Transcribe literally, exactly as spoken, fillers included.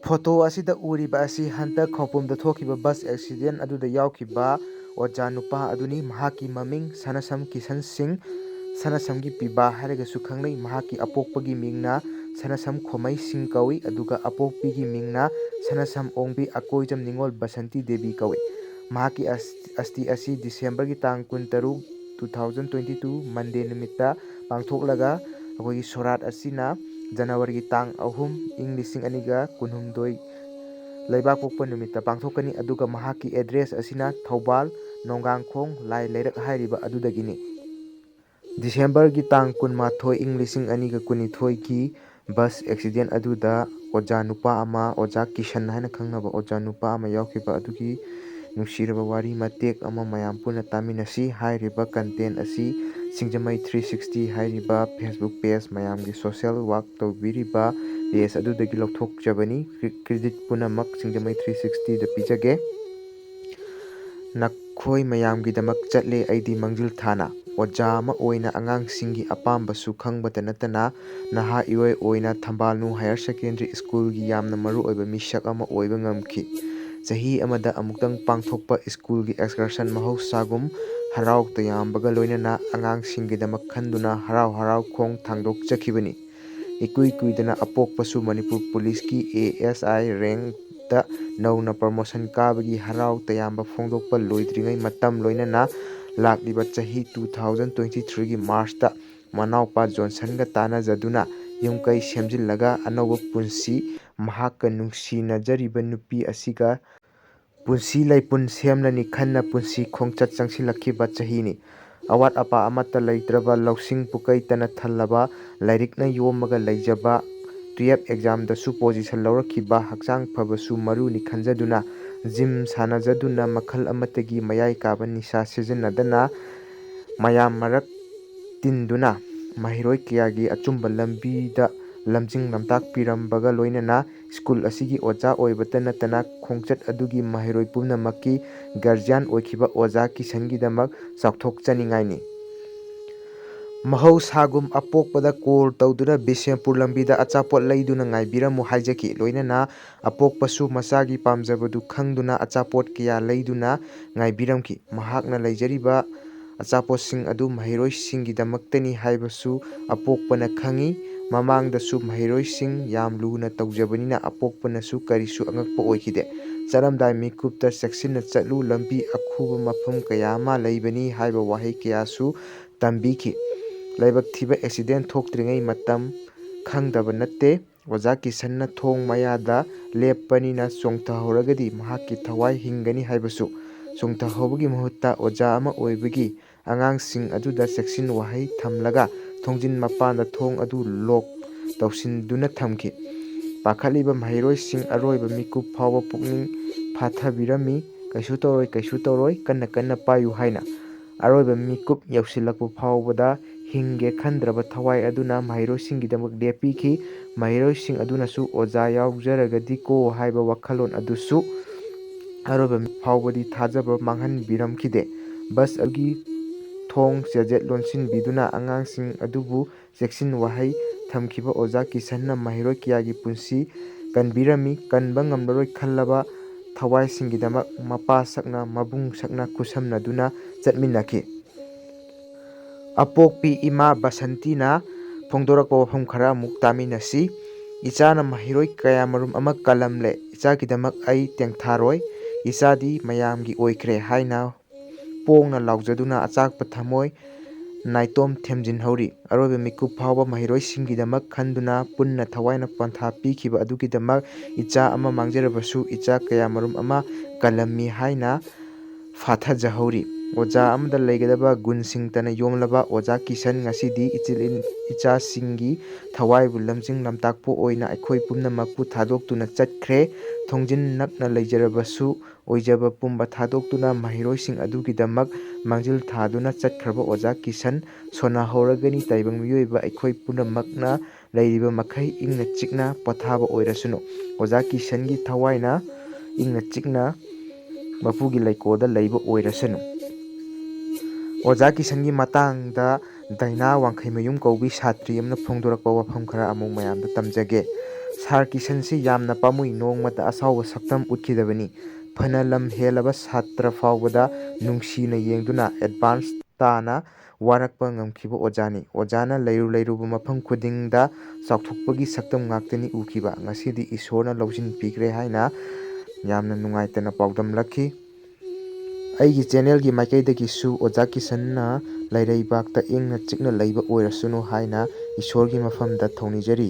Photo ꯑꯁꯤꯗ ꯎꯔꯤꯕ ꯑꯁꯤ ꯍꯟꯗꯛ ꯈꯧꯄꯨꯝꯗ ꯊꯣꯛꯈꯤꯕ ꯕꯁ ꯑꯦꯛꯁꯤꯗꯦꯟ ꯑꯗꯨꯗ ꯌꯥꯎꯈꯤꯕ ꯑꯣꯖꯥ ꯅꯨꯄꯥ ꯑꯗꯨꯅꯤ꯫ ꯃꯍꯥꯛꯀꯤ ꯃꯃꯤꯡ ꯁꯅꯁꯝ ꯀꯤꯁꯟ ꯁꯤꯡ, ꯁꯅꯁꯝꯒꯤ ꯄꯤꯕꯥ ꯍꯥꯏꯔꯒꯁꯨ ꯈꯪꯅꯩ꯫ ꯃꯍꯥꯛꯀꯤ ꯑꯄꯣꯛꯄꯒꯤ ꯃꯤꯡꯅ ꯁꯅꯁꯝ ꯈꯣꯃꯩ ꯁꯤꯡ ꯀꯧꯏ, ꯑꯗꯨꯒ ꯑꯄꯣꯛꯄꯤꯒꯤ ꯃꯤꯡꯅ ꯁꯅꯁꯝ ꯑꯣꯡꯕꯤ ꯑꯀꯣꯏꯖꯝ ꯅꯤꯉꯣꯜ ꯕꯁꯟꯇꯤ ꯗꯦꯕꯤ ꯀꯧꯏ꯫ ꯃꯍꯥꯛꯀꯤ ꯑꯁ-, ꯑꯁꯇꯤ ꯑꯁꯤ ꯗꯤꯁꯦꯝꯕꯔꯒꯤ ꯇꯥꯡ ꯀꯨꯟꯇꯔꯨꯛ, two thousand twenty two, ꯃꯟꯗꯦ ꯅꯨꯃꯤꯠꯇ ꯄꯥꯡꯊꯣꯛꯂꯒ, ꯑꯩꯈꯣꯏꯒꯤ ꯁꯣꯔꯥꯠ ꯑꯁꯤꯅ ꯖꯅꯋꯥꯔꯤꯒꯤ ꯇꯥꯡ ꯑꯍꯨꯝ, ꯏꯪ ꯂꯤꯁꯤꯡ ꯑꯅꯤꯒ ꯀꯨꯟꯍꯨꯝꯗꯣꯏ ꯂꯩꯕꯥꯛꯄꯣꯛꯄ ꯅꯨꯃꯤꯠꯇ ꯄꯥꯡꯊꯣꯛꯀꯅꯤ꯫ ꯑꯗꯨꯒ ꯃꯍꯥꯛꯀꯤ ꯑꯦꯗ꯭ꯔꯦꯁ ꯑꯁꯤꯅ ꯊꯧꯕꯥꯜ ꯅꯣꯡꯒꯥꯡꯈꯣꯡ ꯂꯥꯏ ꯂꯩꯔꯛ ꯍꯥꯏꯔꯤꯕ ꯑꯗꯨꯗꯒꯤꯅꯤ꯫ ꯗꯤꯁꯦꯝꯕꯔꯒꯤ ꯇꯥꯡ ꯀꯨꯟꯃꯥꯊꯣꯏ, ꯏꯪ ꯂꯤꯁꯤꯡ ꯑꯅꯤꯒ ꯀꯨꯟꯅꯤꯊꯣꯏꯒꯤ ꯕꯁ ꯑꯦꯛꯁꯤꯗꯦꯟ ꯑꯗꯨꯗ ꯑꯣꯖꯥ ꯅꯨꯄꯥ ꯑꯃ, ꯑꯣꯖꯥ ꯀꯤꯁꯟ ꯍꯥꯏꯅ ꯈꯪꯅꯕ ꯑꯣꯖꯥ ꯅꯨꯄꯥ ꯑꯃ ꯌꯥꯎꯈꯤꯕ ꯑꯗꯨꯒꯤ ꯅꯨꯡꯁꯤꯔꯕ ꯋꯥꯔꯤ ꯃꯇꯦꯛ ꯑꯃ ꯃꯌꯥꯝ ꯄꯨꯟꯅ ꯇꯥꯃꯤꯟꯅꯁꯤ꯫ ꯍꯥꯏꯔꯤꯕ ꯀꯟꯇꯦꯟ ꯑꯁꯤ ꯁꯤꯡꯖꯃꯩ three sixty ꯍꯥꯏꯔꯤꯕ Facebook page, ꯃꯌꯥꯝꯒꯤ social work ꯇꯧꯕꯤꯔꯤꯕ page ꯑꯗꯨꯗꯒꯤ ꯂꯧꯊꯣꯛꯆꯕꯅꯤ꯫ Cre-, credit ꯄꯨꯝꯅꯃꯛ ꯁꯤꯡꯖꯃꯩ three sixty ꯗ ꯄꯤꯖꯒꯦ꯫ ꯅꯈꯣꯏ ꯃꯌꯥꯝꯒꯤꯗꯃꯛ ꯆꯠꯂꯦ ꯑꯩꯗꯤ ꯃꯥꯡꯖꯤꯜ ꯊꯥꯅ꯫ ꯑꯣꯖꯥ ꯑꯃ ꯑꯣꯏꯅ ꯑꯉꯥꯡꯁꯤꯡꯒꯤ ꯑꯄꯥꯝꯕꯁꯨ ꯈꯪꯕꯇ ꯅꯠꯇꯅ, ꯅꯍꯥ ꯏꯑꯣꯏ ꯑꯣꯏꯅ ꯊꯝꯕꯥꯜꯅꯨ Higher Secondary Schoolꯒꯤ ꯌꯥꯝꯅ ꯃꯔꯨꯑꯣꯏꯕ ꯃꯤꯁꯛ ꯑꯃ ꯑꯣꯏꯕ ꯉꯝꯈꯤ꯫ ꯆꯍꯤ ꯑꯃꯗ ꯑꯃꯨꯛꯇꯪ ꯄꯥꯡꯊꯣꯛꯄ schoolꯒꯤ excursion ꯃꯍꯧꯁꯥꯒꯨꯝ ꯍꯔꯥꯎ ꯇꯌꯥꯝꯕꯒ ꯂꯣꯏꯅꯅ ꯑꯉꯥꯡꯁꯤꯡꯒꯤꯗꯃꯛ ꯈꯟꯗꯨꯅ ꯍꯔꯥꯎ ꯍꯔꯥꯎ ꯈꯣꯡ ꯊꯥꯡꯗꯣꯛꯆꯈꯤꯕꯅꯤ꯫ ꯏꯀꯨꯏ ꯀꯨꯏꯗꯅ ꯑꯄꯣꯛꯄꯁꯨ ꯃꯅꯤꯄꯨꯔ ꯄꯨꯂꯤꯁꯀꯤ A S I rankꯇ ꯅꯧꯅ promotion ꯀꯥꯕꯒꯤ ꯍꯔꯥꯎ ꯇꯌꯥꯝꯕ ꯐꯣꯡꯗꯣꯛꯄ ꯂꯣꯏꯗ꯭ꯔꯤꯉꯩ ꯃꯇꯝ ꯂꯣꯏꯅꯅ ꯂꯥꯛꯂꯤꯕ ꯆꯍꯤ two thousand twenty threeꯒꯤ Marchꯇ ꯃꯅꯥꯎꯄꯥ ꯖꯣꯟꯁꯟꯒ ꯇꯥꯟꯅꯖꯗꯨꯅ ꯌꯨꯝ ꯀꯩ ꯁꯦꯝꯖꯤꯜꯂꯒ ꯑꯅꯧꯕ ꯄꯨꯟꯁꯤ ꯃꯍꯥꯛꯀ ꯅꯨꯡꯁꯤꯅꯖꯔꯤꯕ ꯅꯨꯄꯤ ꯑꯁꯤꯒ ꯄꯨꯟꯁꯤ ꯂꯩꯄꯨꯟ ꯁꯦꯝꯂꯅꯤ ꯈꯟꯅ ꯄꯨꯟꯁꯤ ꯈꯣꯡꯆꯠ ꯆꯪꯁꯤꯜꯂꯛꯈꯤꯕ ꯆꯍꯤꯅꯤ꯫ ꯑꯋꯥꯠ ꯑꯄꯥ ꯑꯃꯠꯇ ꯂꯩꯇ꯭ꯔꯕ, ꯂꯧꯁꯤꯡ ꯄꯨꯀꯩꯇꯅ ꯊꯜꯂꯕ, ꯂꯥꯏꯔꯤꯛꯅ ꯌꯣꯝꯃꯒ ꯂꯩꯖꯕ, twelve examꯗꯁꯨ position ꯂꯧꯔꯛꯈꯤꯕ, ꯍꯛꯆꯥꯡ ꯐꯕꯁꯨ ꯃꯔꯨꯅꯤ ꯈꯟꯖꯗꯨꯅ gym ꯁꯥꯟꯅꯖꯗꯨꯅ ꯃꯈꯜ ꯑꯃꯠꯇꯒꯤ ꯃꯌꯥꯏ ꯀꯥꯕ ꯅꯤꯁꯥ ꯁꯤꯖꯤꯟꯅꯗꯅ ꯃꯌꯥꯝ ꯃꯔꯛ ꯇꯤꯟꯗꯨꯅ ꯃꯍꯩꯔꯣꯏ ꯀꯌꯥꯒꯤ ꯑꯆꯨꯝꯕ ꯂꯝꯕꯤꯗ ꯂꯝꯖꯤꯡ ꯂꯝꯇꯥꯛꯄꯤꯔꯝꯕꯒ ꯂꯣꯏꯅꯅ school ꯑꯁꯤꯒꯤ ꯑꯣꯖꯥ ꯑꯣꯏꯕꯇ ꯅꯠꯇꯅ ꯈꯣꯡꯆꯠ ꯑꯗꯨꯒꯤ ꯃꯍꯩꯔꯣꯏ ꯄꯨꯝꯅꯃꯛꯀꯤ guardian ꯑꯣꯏꯈꯤꯕ ꯑꯣꯖꯥ ꯀꯤꯁꯟꯒꯤꯗꯃꯛ ꯆꯥꯎꯊꯣꯛꯆꯅꯤꯡꯉꯥꯏꯅꯤ꯫ ꯃꯍꯧꯁꯥꯒꯨꯝ ꯑꯄꯣꯛꯄꯗ ꯀꯣꯜ ꯇꯧꯗꯨꯅ ꯕꯤꯁꯦꯝꯄꯨꯔ ꯂꯝꯕꯤꯗ ꯑꯆꯥꯄꯣꯠ ꯂꯩꯗꯨꯅ ꯉꯥꯏꯕꯤꯔꯝꯃꯨ ꯍꯥꯏꯖꯈꯤ꯫ ꯂꯣꯏꯅꯅ ꯑꯄꯣꯛꯄꯁꯨ ꯃꯆꯥꯒꯤ ꯄꯥꯝꯖꯕꯗꯨ ꯈꯪꯗꯨꯅ ꯑꯆꯥꯄꯣꯠ ꯀꯌꯥ ꯂꯩꯗꯨꯅ ꯉꯥꯏꯕꯤꯔꯝꯈꯤ꯫ ꯃꯍꯥꯛꯅ ꯂꯩꯖꯔꯤꯕ ꯑꯆꯥꯄꯣꯠꯁꯤꯡ ꯑꯗꯨ ꯃꯍꯩꯔꯣꯏꯁꯤꯡꯒꯤꯗꯃꯛꯇꯅꯤ ꯍꯥꯏꯕꯁꯨ ꯑꯄꯣꯛꯄꯅ ꯈꯪꯏ꯫ ꯃꯃꯥꯡꯗꯁꯨ ꯃꯍꯩꯔꯣꯏꯁꯤꯡ ꯌꯥꯝ ꯂꯨꯅ ꯇꯧꯖꯕꯅꯤꯅ ꯑꯄꯣꯛꯄꯅꯁꯨ ꯀꯔꯤꯁꯨ ꯑꯉꯛꯄ ꯑꯣꯏꯈꯤꯗꯦ꯫ ꯆꯠꯂꯝꯗꯥꯏ ꯃꯤꯀꯨꯞꯇ "ꯆꯦꯛꯁꯤꯟꯅ ꯆꯠꯂꯨ, ꯂꯝꯕꯤ ꯑꯈꯨꯕ ꯃꯐꯝ ꯀꯌꯥ ꯑꯃ ꯂꯩꯕꯅꯤ" ꯍꯥꯏꯕ ꯋꯥꯍꯩ ꯀꯌꯥꯁꯨ ꯇꯝꯕꯤꯈꯤ꯫ ꯂꯥꯏꯕꯛ ꯊꯤꯕ ꯑꯦꯛꯁꯤꯗꯦꯟ ꯊꯣꯛꯇ꯭ꯔꯤꯉꯩ ꯃꯇꯝ ꯈꯪꯗꯕ ꯅꯠꯇꯦ꯫ ꯑꯣꯖꯥ ꯀꯤꯁꯟꯅ ꯊꯣꯡ ꯃꯌꯥꯗ ꯂꯦꯞꯄꯅꯤꯅ ꯆꯣꯡꯊꯍꯧꯔꯒꯗꯤ ꯃꯍꯥꯛꯀꯤ ꯊꯋꯥꯏ ꯍꯤꯡꯒꯅꯤ ꯍꯥꯏꯕꯁꯨ꯫ ꯆꯣꯡꯊꯍꯧꯕꯒꯤ ꯃꯍꯨꯠꯇ ꯑꯣꯖꯥ ꯑꯃ ꯑꯣꯏꯕꯒꯤ ꯑꯉꯥꯡꯁꯤꯡ ꯑꯗꯨꯗ ꯆꯦꯛꯁꯤꯟ ꯋꯥꯍꯩ ꯊꯝꯂꯒ ꯊꯣꯡꯖꯤꯟ ꯃꯄꯥꯟꯗ ꯊꯣꯡ ꯑꯗꯨ ꯂꯣꯛ ꯇꯧꯁꯤꯟꯗꯨꯅ ꯊꯝꯈꯤ꯫ ꯄꯥꯈꯠꯂꯤꯕ ꯃꯍꯩꯔꯣꯏꯁꯤꯡ ꯑꯔꯣꯏꯕ ꯃꯤꯀꯨꯞ ꯐꯥꯎꯕ ꯄꯨꯛꯅꯤꯡ ꯐꯥꯊꯕꯤꯔꯝꯃꯤ꯫ "ꯀꯩꯁꯨ ꯇꯧꯔꯣꯏ, ꯀꯩꯁꯨ ꯇꯧꯔꯣꯏ, ꯀꯟꯅ ꯀꯟꯅ ꯄꯥꯏꯌꯨ" ꯍꯥꯏꯅ꯫ ꯑꯔꯣꯏꯕ ꯃꯤꯀꯨꯞ ꯌꯧꯁꯤꯜꯂꯛꯄ ꯐꯥꯎꯕꯗ ꯍꯤꯡꯒꯦ ꯈꯟꯗ꯭ꯔꯕ ꯊꯋꯥꯏ ꯑꯗꯨꯅ ꯃꯍꯩꯔꯣꯏꯁꯤꯡꯒꯤꯗꯃꯛ ꯂꯦꯞꯄꯤꯈꯤ꯫ ꯃꯍꯩꯔꯣꯏꯁꯤꯡ ꯑꯗꯨꯅꯁꯨ "ꯑꯣꯖꯥ ꯌꯥꯎꯖꯔꯒꯗꯤꯀꯣ" ꯍꯥꯏꯕ ꯋꯥꯈꯜꯂꯣꯟ ꯑꯗꯨꯁꯨ ꯑꯔꯣꯏꯕ ꯐꯥꯎꯕꯗꯤ ꯊꯥꯖꯕ ꯃꯥꯡꯍꯟꯕꯤꯔꯝꯈꯤꯗꯦ꯫ ꯕꯁ ꯑꯗꯨꯒꯤ ꯊꯣꯡ ꯆꯦꯖꯦꯠ ꯂꯣꯟꯁꯤꯟꯕꯤꯗꯨꯅ ꯑꯉꯥꯡꯁꯤꯡ ꯑꯗꯨꯕꯨ ꯆꯦꯛꯁꯤꯟ ꯋꯥꯍꯩ ꯊꯝꯈꯤꯕ ꯑꯣꯖꯥ ꯀꯤꯁꯟꯅ ꯃꯍꯩꯔꯣꯏ ꯀꯌꯥꯒꯤ ꯄꯨꯟꯁꯤ ꯀꯟꯕꯤꯔꯝꯃꯤ꯫ ꯀꯟꯕ ꯉꯝꯂꯔꯣꯏ ꯈꯜꯂꯕ ꯊꯋꯥꯏꯁꯤꯡꯒꯤꯗꯃꯛ ꯃꯄꯥ ꯁꯛꯅ ꯃꯕꯨꯡ ꯁꯛꯅ ꯈꯨꯠꯁꯝꯅꯗꯨꯅ ꯆꯠꯃꯤꯟꯅꯈꯤ꯫ ꯑꯄꯣꯛꯄꯤ ꯏꯃꯥ ꯕꯁꯟꯇꯤꯅ ꯐꯣꯡꯗꯣꯔꯛꯄ ꯋꯥꯐꯝ ꯈꯔ ꯑꯃꯨꯛ ꯇꯥꯃꯤꯟꯅꯁꯤ꯫ "ꯏꯆꯥꯅ ꯃꯍꯩꯔꯣꯏ ꯀꯌꯥꯃꯔꯨꯝ ꯑꯃ ꯀꯜꯂꯝꯂꯦ꯫ ꯏꯆꯥꯒꯤꯗꯃꯛ ꯑꯩ ꯇꯦꯡꯊꯥꯔꯣꯏ꯫ ꯏꯆꯥꯗꯤ ꯃꯌꯥꯝꯒꯤ ꯑꯣꯏꯈ꯭ꯔꯦ" ꯍꯥꯏꯅ ꯄꯣꯡꯅ ꯂꯥꯎꯖꯗꯨꯅ ꯑꯆꯥꯛꯄ ꯊꯃꯣꯏ ꯅꯥꯏꯇꯣꯝ ꯊꯦꯝꯖꯤꯟꯍꯧꯔꯤ꯫ ꯑꯔꯣꯏꯕ ꯃꯤꯀꯨꯞ ꯐꯥꯎꯕ ꯃꯍꯩꯔꯣꯏꯁꯤꯡꯒꯤꯗꯃꯛ ꯈꯟꯗꯨꯅ ꯄꯨꯟꯅ ꯊꯋꯥꯏꯅ ꯄꯟꯊꯥ ꯄꯤꯈꯤꯕ ꯑꯗꯨꯒꯤꯗꯃꯛ ꯏꯆꯥ ꯑꯃ ꯃꯥꯡꯖꯔꯕꯁꯨ ꯏꯆꯥ ꯀꯌꯥꯃꯔꯨꯝ ꯑꯃ ꯀꯜꯂꯝꯃꯤ ꯍꯥꯏꯅ ꯐꯥꯊꯖꯍꯧꯔꯤ꯫ ꯑꯣꯖꯥ ꯑꯃꯗ ꯂꯩꯒꯗꯕ ꯒꯨꯟꯁꯤꯡꯇꯅ ꯌꯣꯝꯂꯕ ꯑꯣꯖꯥ ꯀꯤꯁꯟ ꯉꯁꯤꯗꯤ ꯏꯆꯤꯜ ꯏꯆꯥꯁꯤꯡꯒꯤ ꯊꯋꯥꯏꯕꯨ ꯂꯝꯖꯤꯡ ꯂꯝꯇꯥꯛꯄ ꯑꯣꯏꯅ ꯑꯩꯈꯣꯏ ꯄꯨꯝꯅꯃꯛꯄꯨ ꯊꯥꯗꯣꯛꯇꯨꯅ ꯆꯠꯈ꯭ꯔꯦ꯫ ꯊꯣꯡꯖꯤꯟ ꯅꯛꯅ ꯂꯩꯖꯔꯕꯁꯨ ꯑꯣꯏꯖꯕ ꯄꯨꯝꯕ ꯊꯥꯗꯣꯛꯇꯨꯅ ꯃꯍꯩꯔꯣꯏꯁꯤꯡ ꯑꯗꯨꯒꯤꯗꯃꯛ ꯃꯥꯡꯖꯤꯜ ꯊꯥꯗꯨꯅ ꯆꯠꯈ꯭ꯔꯕ ꯑꯣꯖꯥ ꯀꯤꯁꯟ ꯁꯣꯟꯅꯍꯧꯔꯒꯅꯤ꯫ ꯇꯥꯏꯕꯪ ꯃꯤꯑꯣꯏꯕ ꯑꯩꯈꯣꯏ ꯄꯨꯝꯅꯃꯛꯅ ꯂꯩꯔꯤꯕ ꯃꯈꯩ ꯏꯪꯅ ꯆꯤꯛꯅ ꯄꯣꯊꯥꯕ ꯑꯣꯏꯔꯁꯅꯨ꯫ ꯑꯣꯖꯥ ꯀꯤꯁꯟꯒꯤ ꯊꯋꯥꯏꯅ ꯏꯪꯅ ꯆꯤꯛꯅ ꯃꯄꯨꯒꯤ ꯂꯩꯀꯣꯜꯗ ꯂꯩꯕ ꯑꯣꯏꯔꯁꯅꯨ꯫ ꯑꯣꯖꯥ ꯀꯤꯁꯟꯒꯤ ꯃꯇꯥꯡꯗ ꯗꯥꯏꯅꯥ ꯋꯥꯡꯈꯩꯃꯌꯨꯝ ꯀꯧꯕꯤ ꯁꯥꯇ꯭ꯔꯤ ꯑꯃꯅ ꯐꯣꯡꯗꯣꯔꯛꯄ ꯋꯥꯐꯝ ꯈꯔ ꯑꯃꯨꯛ ꯃꯌꯥꯝꯗ ꯇꯝꯖꯒꯦ꯫ ꯁꯥꯔ ꯀꯤꯁꯟꯁꯤ ꯌꯥꯝꯅ ꯄꯥꯝꯃꯨꯏ, ꯅꯣꯡꯃꯇ ꯑꯁꯥꯎꯕ ꯁꯛꯇꯝ ꯎꯠꯈꯤꯗꯕꯅꯤ꯫ ꯐꯅ ꯂꯝ ꯍꯦꯜꯂꯕ ꯁꯥꯇ꯭ꯔ ꯐꯥꯎꯕꯗ ꯅꯨꯡꯁꯤꯅ ꯌꯦꯡꯗꯨꯅ ꯑꯦꯗꯚꯥꯟꯁ ꯇꯥꯅ ꯋꯥꯔꯛꯄ ꯉꯝꯈꯤꯕ ꯑꯣꯖꯥꯅꯤ꯫ ꯑꯣꯖꯥꯅ ꯂꯩꯔꯨ ꯂꯩꯔꯨꯕ ꯃꯐꯝ ꯈꯨꯗꯤꯡꯗ ꯆꯥꯎꯊꯣꯛꯄꯒꯤ ꯁꯛꯇꯝ ꯉꯥꯛꯇꯅꯤ ꯎꯈꯤꯕ꯫ ꯉꯁꯤꯗꯤ ꯏꯁꯣꯔꯅ ꯂꯧꯁꯤꯟꯕꯤꯈ꯭ꯔꯦ ꯍꯥꯏꯅ ꯌꯥꯝꯅ ꯅꯨꯡꯉꯥꯏꯇꯅ ꯄꯥꯎꯗꯝꯂꯛꯈꯤ꯫ ꯑꯩꯒꯤ ꯆꯦꯅꯦꯜꯒꯤ ꯃꯥꯏꯀꯩꯗꯒꯤꯁꯨ ꯑꯣꯖꯥ ꯀꯤꯁꯟꯅ ꯂꯩꯔꯩꯕꯥꯛꯇ ꯏꯪꯅ ꯆꯤꯛꯅ ꯂꯩꯕ ꯑꯣꯏꯔꯁꯅꯨ ꯍꯥꯏꯅ ꯏꯁꯣꯔꯒꯤ ꯃꯐꯝꯗ ꯊꯧꯅꯤꯖꯔꯤ꯫